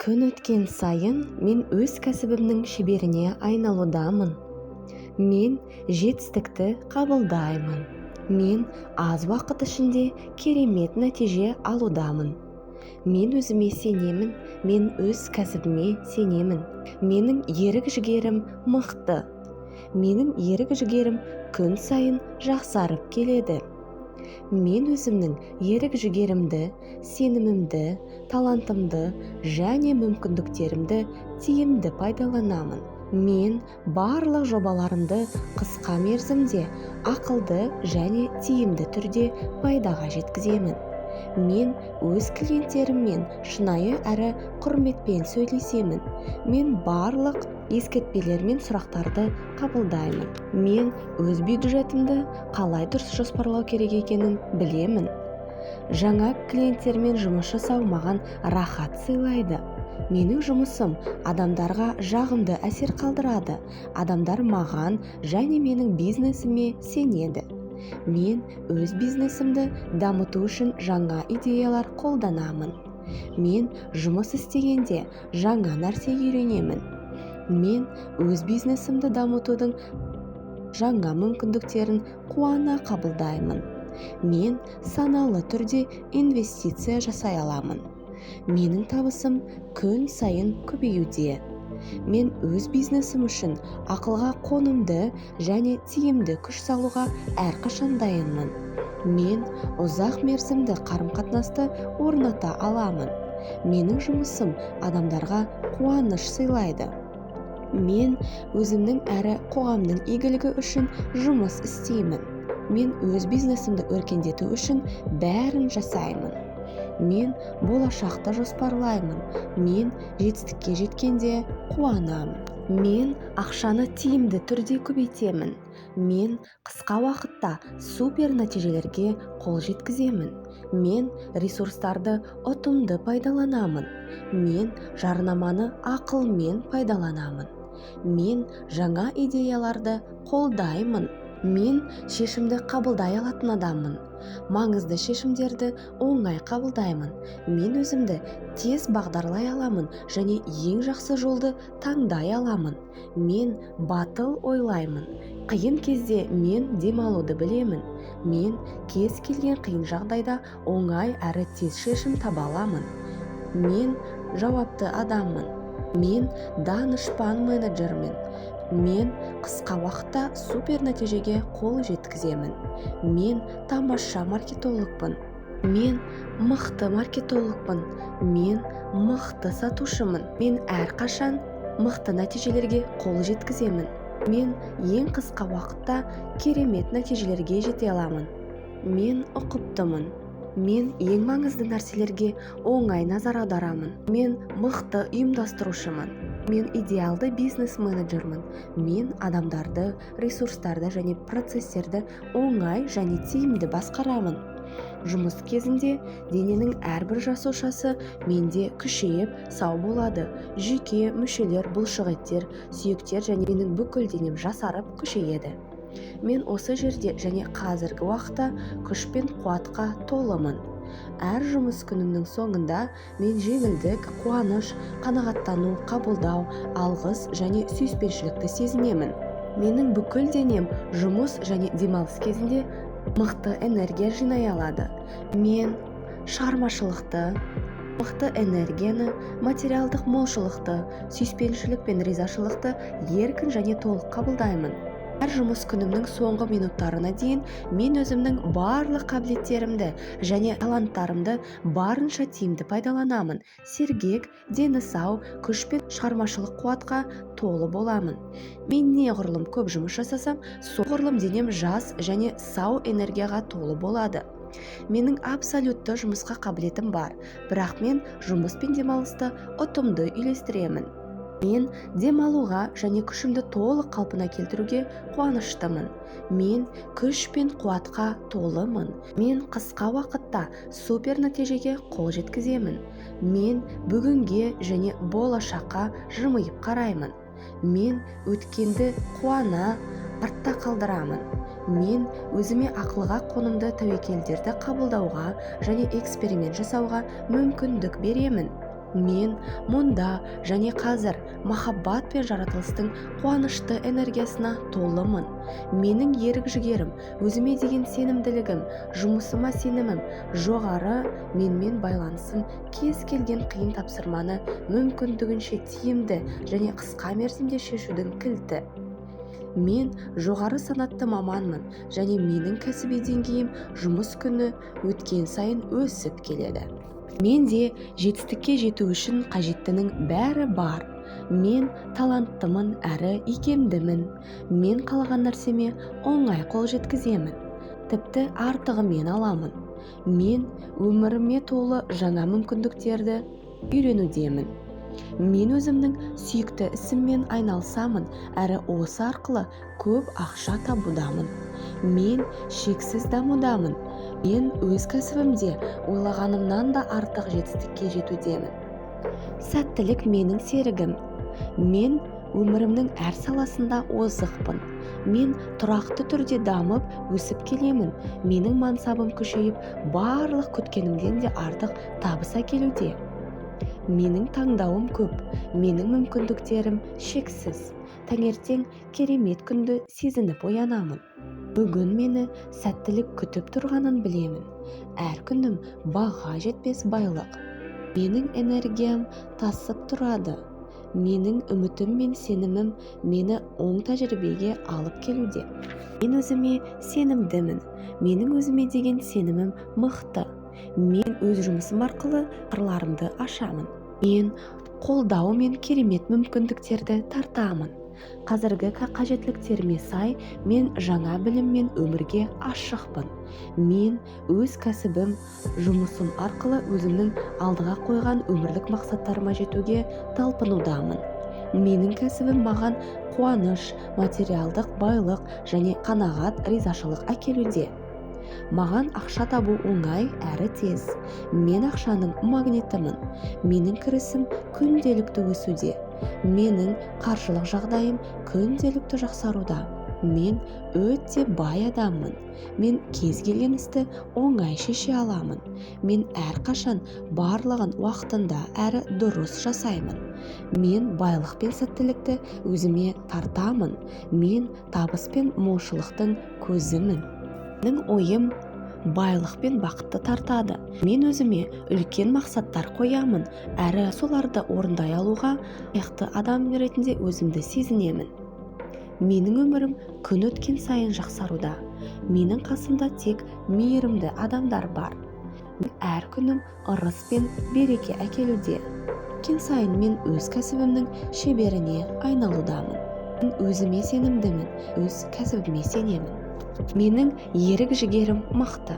Күн өткен сайын мен өз кәсібімнің шеберіне айналудамын. Мен жетістікті қабылдаймын. Мен аз уақыт ішінде керемет нәтиже алудамын. Мен өзіме сенемін, мен өз кәсібіме сенемін. Менің ерік-жігерім мықты. Менің ерік-жігерім күн сайын жақсарып келеді. Мен өзімнің ерік-жігерімді, сенімімді, талантымды және мүмкіндіктерімді тиімді пайдаланамын. Мен барлық жобаларымды қысқа мерзімде ақылды және тиімді түрде пайдаға жеткіземін. Мен өз клиенттеріммен шынайы әрі құрметпен сөйлесемін. Мен барлық ескертпелер мен сұрақтарды қабылдаймын. Мен өз бюджетімді қалай дұрыс жоспарлау керек екенін білемін. Жаңа клиенттермен жұмыс жасау маған рахат сыйлайды. Менің жұмысым адамдарға жағымды әсер қалдырады. Адамдар маған және менің бизнесіме сенеді. Мен өз бизнесімді дамыту үшін жаңа идеялар қолданамын. Мен жұмыс істегенде жаңа нәрсе үйренемін. Мен өз бизнесімді дамытудың жаңа мүмкіндіктерін қуана қабылдаймын. Мен саналы түрде инвестиция жасай аламын. Менің табысым күн сайын көбеюде. Мен өз бизнесім үшін ақылға қонымды және тиімді күш салуға әрқашан дайынмын. Мен ұзақ мерзімді қарым-қатынасты орната аламын. Менің жұмысым адамдарға қуаныш сыйлайды. Мен өзімнің әрі қоғамның игілігі үшін жұмыс істеймін. Мен өз бизнесімді өркендету үшін бәрін жасаймын. Мен болашақты жоспарлаймын. Мен жетістікке жеткенде қуанамын. Мен ақшаны тиімді түрде көбейтемін. Мен қысқа уақытта супер нәтижелерге қол жеткіземін. Мен ресурстарды ұтымды пайдаланамын. Мен жарнаманы ақылмен пайдаланамын. Мен жаңа идеяларды қолдаймын. Мен шешімді қабылдай алатын адаммын. Маңызды шешімдерді оңай қабылдаймын. Мен өзімді тез бағдарлай аламын және ең жақсы жолды таңдай аламын. Мен батыл ойлаймын. Қиын кезде мен демалуды білемін. Мен кез келген қиын жағдайда оңай әрі тез шешім таба аламын. Мен жауапты адаммын. Мен данышпан менеджермін. Мен қысқа уақытта супер нәтижеге қол жеткіземін. Мен тамаша маркетологпын. Мен мықты маркетологпын. Мен мықты сатушымын. Мен әрқашан мықты нәтижелерге қол жеткіземін. Мен ең қысқа уақытта керемет нәтижелерге жете аламын. Мен ұқыптымын. Мен ең маңызды нәрселерге оңай назар аударамын. Мен мықты ұйымдастырушымын. Мен идеалды бизнес-менеджермін. Мен адамдарды, ресурстарды және процесстерді оңай және тиімді басқарамын. Жұмыс кезінде дененің әрбір жасушасы менде күшейіп, сау болады. Жүйке, мүшелер, бұлшықеттер, сүйектер және менің бүкіл денем жасарып, күшейеді. Мен осы жерде және қазіргі уақытта күш пен қуатқа толымын. Әр жұмыс күнімнің соңында мен жеңілдік, қуаныш, қанағаттану, қабылдау, алғыс және сүйіспеншілікті сезінемін. Менің бүкіл денем жұмыс және демалыс кезінде мықты энергия жинай алады. Мен шығармашылықты, мықты энергияны, материалдық молшылықты, сүйіспеншілік пен ризашылықты еркін және толық қабылдаймын. Әр жұмыс күнімнің соңғы минуттарына дейін мен өзімнің барлық қабілеттерімді және таланттарымды барынша тиімді пайдаланамын. Сергек, дені сау, күш пен шығармашылық қуатқа толы боламын. Мен неғұрлым көп жұмыс жасасам, соғұрлым денем жас және сау энергияға толы болады. Менің абсолютті жұмысқа қабілетім бар, бірақ мен жұмыс пен демалысты ұтымды үйлестіремін. Мен демалуға және күшімді толық қалпына келтіруге қуаныштымын. Мен күш пен қуатқа толымын. Мен қысқа уақытта супер нәтижеге қол жеткіземін. Мен бүгінге және болашаққа жымиып қараймын. Мен өткенді қуана артта қалдырамын. Мен өзіме ақылға қонымды тәуекелдерді қабылдауға және эксперимент жасауға мүмкіндік беремін. Мен мұнда және қазір махаббат пен жаратылыстың қуанышты энергиясына толымын. Менің ерік-жігерім, өзіме деген сенімділігім, жұмысыма сенімім жоғары. Менімен байланысым кез келген қиын тапсырманы мүмкіндігінше тиімді және қысқа мерзімде шешудің кілті. Мен жоғары санатты маманмын және менің кәсіби деңгейім жұмыс күні өткен сайын өсіп келеді. Менде жетістікке жету үшін қажеттінің бәрі бар. Мен таланттымын әрі икемдімін. Мен қалаған нәрсеме оңай қол жеткіземін, тіпті артығымен аламын. Мен өміріме толы жаңа мүмкіндіктерді үйренудемін. Мен өзімнің сүйікті ісіммен айналысамын әрі осы арқылы көп ақша табудамын. Мен шексіз дамудамын. Мен өз кәсібімде ойлағанымнан да артық жетістікке жетудемін. Сәттілік менің серігім. Мен өмірімнің әр саласында озықпын. Мен тұрақты түрде дамып, өсіп келемін. Менің мансабым күшейіп, барлық күткенімден де артық табыс әкелуде. Менің таңдауым көп, менің мүмкіндіктерім шексіз. Таңертең керемет күнді сезініп оянамын. Бүгін мені сәттілік күтіп тұрғанын білемін. Әр күнім баға жетпес байлық. Менің энергиям тасып тұрады. Менің үмітім мен сенімім мені оң тәжірибеге алып келуде. Мен өзіме сенімдімін. Менің өзіме деген сенімім мықты. Мен өз жұмысым арқылы қырларымды ашамын. Мен қолдау мен керемет мүмкіндіктерді тартамын. Қазіргі қажеттіліктеріме сай мен жаңа білім мен өмірге ашықпын. Мен өз кәсібім, жұмысым арқылы өзімнің алдыға қойған өмірлік мақсаттарыма жетуге талпынудамын. Менің кәсібім маған қуаныш, материалдық байлық және қанағат, ризашылық әкелуде. Маған ақша табу оңай әрі тез. Мен ақшаның магнитімін. Менің кірісім күнделікті өсуде. Менің қаржылық жағдайым күнделікті жақсаруда. Мен өте бай адаммын. Мен кез келген істі оңай шеше аламын. Мен әрқашан барлығын уақытында әрі дұрыс жасаймын. Мен байлық пен сәттілікті өзіме тартамын. Мен табыс пен молшылықтың көзімін. Менің ойым байлық пен бақытты тартады. Мен өзіме үлкен мақсаттар қоямын, әрі соларды орындай алуға лайықты адам ретінде өзімді сезінемін. Менің өмірім күн өткен сайын жақсаруда. Менің қасымда тек мейірімді адамдар бар. Әр күнім ырыс пен береке әкелуде. Өткен сайын мен өз кәсібімнің шеберіне айналудамын. Мен өзіме сенімдімін, өз кәсібіме сенемін. Менің ерік-жігерім мықты.